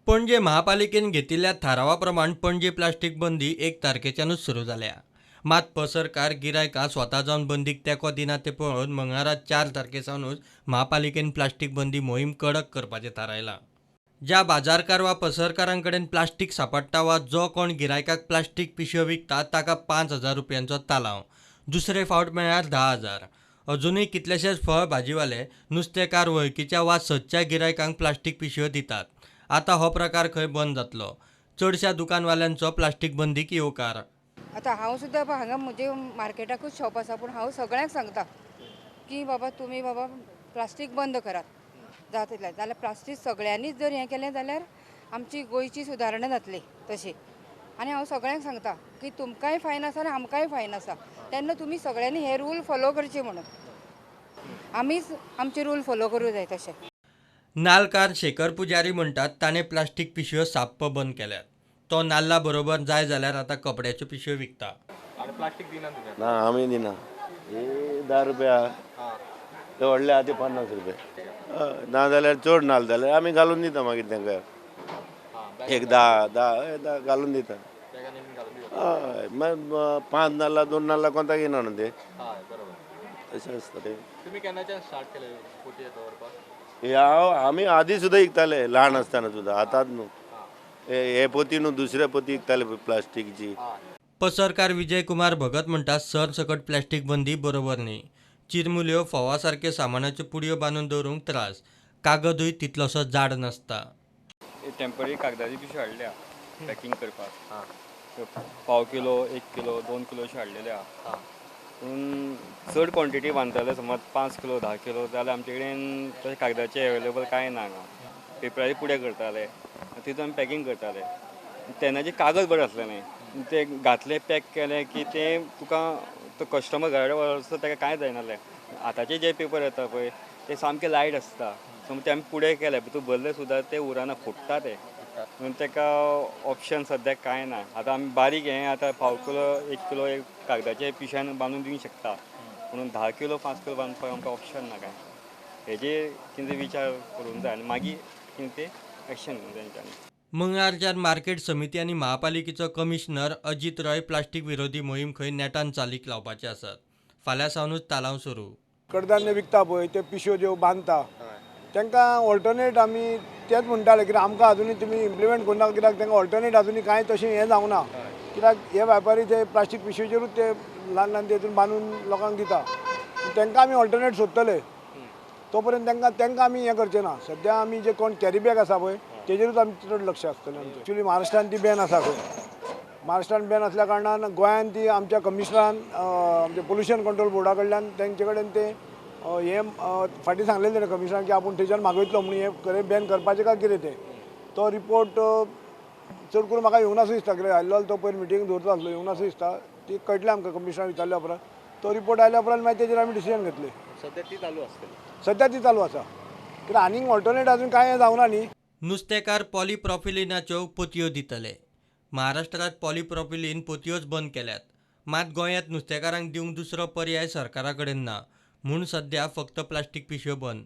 पणजे महापालिकेन घेतिल्ल्या थारावा प्रमाण पणजे प्लास्टीक बंदी 1 तारखेच्यानूच सुरू जाल्या. मात पसरकार गिरायकां स्वता जावन बंदीक तेंको दिना ते पळोवन मंगळारा 4 तारखे सावनूच महापालिकेन प्लास्टीक बंदी मोहीम कडक करपाचें थारायलां. ज्या बाजारकार वा पसरकारां कडेन प्लास्टीक सांपडटा वा जो कोण गिरायकाक प्लास्टीक पिशव्यो विकता ताका 5,000 रुपयांचो तालांव, दुसरे फावट मेळ्ळ्यार 10,000. अजुनूय कितलेशेच फळ भाजीवाले नुस्तेकार वळखीच्या वा सदच्या गिरायकांक प्लास्टीक पिशव्यो दितात. आतां हो प्रकार खंय बंद जातलो. चडश्या दुकानवाल्यांचो प्लास्टीक बंदीक येवकार. आतां हांव सुद्दां हांगा म्हजे मार्केटाकूच शॉप आसा, पूण हांव सगळ्यांक सांगता की बाबा तुमी बाबा प्लास्टीक बंद करात जाता तितलें. जाल्यार प्लास्टीक सगळ्यांनीच जर हें केलें जाल्यार आमची गोंयची सुदारणा जातली तशी. आनी हांव सगळ्यांक सांगता की तुमकांय फायन आसा आनी आमकांय फायन आसा, तेन्ना तुमी सगळ्यांनी हे रूल फॉलो करचे म्हणून आमीच आमचे रूल फॉलो करूं जाय तशें. नालकार शेखर पुजारी म्हणटात ताणें प्लास्टीक पिशव्यो साप्प बंद केल्यात. तो नाल्ला बरोबर जाय जाल्यार आतां कपड्याच्यो पिशव्यो विकता. प्लास्टीक दिना ना, आमी दिना. हे 10 रुपया, ते व्हडले आहा ते 50 रुपया. ना जाल्यार चड नाल जाल्यार आमी घालून दिता मागीर तांकां एक 10 10 घालून दिता. हय, मागीर 5 नाल्ला 2 नाल्ला कोंताक येना न्हू ते, तशें आसता ते. तुमी केन्नाच्यान स्टार्ट केलें पोतये दवरपाक? हे हांव आमी आदी सुद्दां विकताले ल्हान आसतना सुद्दां, आतांच न्हू. हे पोती न्हू दुसरे पोती विकताले प्लास्टीकची. पसरकार विजय कुमार भगत म्हणटा सरसकट प्लास्टीक बंदी बरोबर न्ही. चिरमुल्यो फोवा सारके सामानाच्यो पुडयो बांदून दवरूंक त्रास, कागदूय तितलोसो जाड नासता. टेम्पररी कागदाची पिशवी हाडल्या पॅकिंग करपाक, पाव किलो 1 किलो 2 किलो अश्यो हाडलेल्या. पूण चड क्वॉन्टिटी बांदताले समज 5 किलो 10 किलो जाल्यार आमचे कडेन तशें कागदाचे अवेलेबल कांय ना. हांगा पेपराचे पुडे करताले, तितून आमी पॅकिंग करताले. तेन्नाचे कागद बरें आसलें न्ही, ते घातले पॅक केले की ते तुका तो कस्टमर घरा वचता ताका कांय जायनासलें. आतांचे जे पेपर येता पळय ते सामके लायट आसता, समज ते आमी पुडे केले भितर भरले सुद्दां ते उरना, फुट्टा ते. म्हणून ताका ऑप्शन सद्याक कांय ना. आतां आमी बारीक हें आतां पाव किलो 1 किलो एक कागदाचे पिशव्यान बांदून दिवंक शकता, म्हणून 10 किलो 5 किलो बांदपाक आमकां ऑप्शन ना कांय. हेजेर कितें विचार करूंक जाय आनी मागीर कितें तें एक्शन घेवंक जाय तेंच्यांनी. मंगळारच्यान मार्केट समिती आनी महापालिकेचो कमिशनर अजीत रॉय प्लास्टीक विरोधी मोहीम खंय नेटान चालीक लावपाचे आसात. फाल्यां सावनूच तालांव सुरू. कडधान्य विकता पळय ते पिशव्यो ज्यो बांदता तांकां ऑल्टरनेट आमी तेच म्हणटाले कित्याक आमकां अजुनूय तुमी इम्प्लिमेंट करूं नाका, कित्याक तांकां ऑल्टरनेट अजुनूय कांय तशें हें जावंक ना. कित्याक हे व्यापारी ते प्लास्टीक पिशवेचेरूच ते ल्हान ल्हान तेतून बांदून लोकांक दिता. तांकां आमी ऑल्टरनेट सोदतले, तो पर्यंत तांकां आमी हें करचें ना. सद्या आमी जे कोण कॅरी बॅग आसा पळय तेजेरूच आमचें चड लक्ष आसतलें आमचें. एक्चुली महाराष्ट्रान ती बॅन आसा खंय, महाराष्ट्रान बॅन आसल्या कारणान गोंयान ती आमच्या कमिशनरान आमच्या पोल्युशन कंट्रोल बोर्डा कडल्यान तेंचे कडेन ते हें फाटीं सांगलेलें कमिशनरान की आपूण थंयच्यान मागयतलो म्हणून हें खरें बॅन करपाचें काय कितें तें. तो रिपोर्ट चड करून म्हाका येवंक नासो दिसता, कित्याक आयलो तो पयर मिटींग दवरता आसलो, येवंक नासो दिसता. ती कळटलें आमकां कमिशनरान विचारल्या उपरांत. तो रिपोर्ट आयल्या उपरांत मागीर तेजेर आमी डिसिजन घेतले. सद्या ती चालू आसतली, सद्या ती चालू आसा, कित्याक आनीक ऑल्टरनेट अजून कांय जावना न्ही. नुस्तेकार पॉलिप्रॉपिलिनाच्यो पोतयो दितले. महाराष्ट्रांत पॉलिप्रॉपिलिन पोतयोच बंद केल्यात, मात गोंयांत नुस्तेकारांक दिवंक दुसरो पर्याय सरकारा कडेन ना म्हूण सद्या फक्त प्लास्टीक पिशव्यो बंद.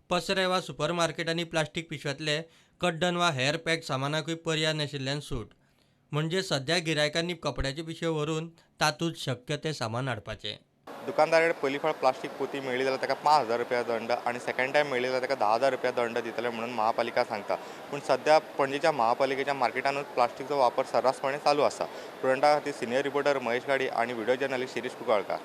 पसरे वा सुपरमार्केटांनी प्लास्टीक पिशव्यांतले कड्डण वा हेर पॅक सामानाकूय पर्याय नाशिल्ल्यान सूट. म्हणजे सद्या गिरायकांनी कपड्याच्यो पिशव्यो व्हरून तातूंत शक्य तें सामान हाडपाचें. दुकानदारा कडेन पयली फावट प्लास्टीक पोती मेळ्ळी जाल्यार ताका 5,000 रुपया दंड आनी सेकंड टायम मेळ्ळी जाल्यार ताका 10,000 रुपया दंड दितले म्हणून महापालिका सांगता. पूण सद्या पणजेच्या महापालिकेच्या मार्केटानूच प्लास्टिकचो वापर सर्रासपणे चालू आसा. प्रुडंटा खातीर सिनियर रिपोर्टर महेश गाडी आनी व्हिडिओ जर्नलिस्ट शिरीष कुंकळकार.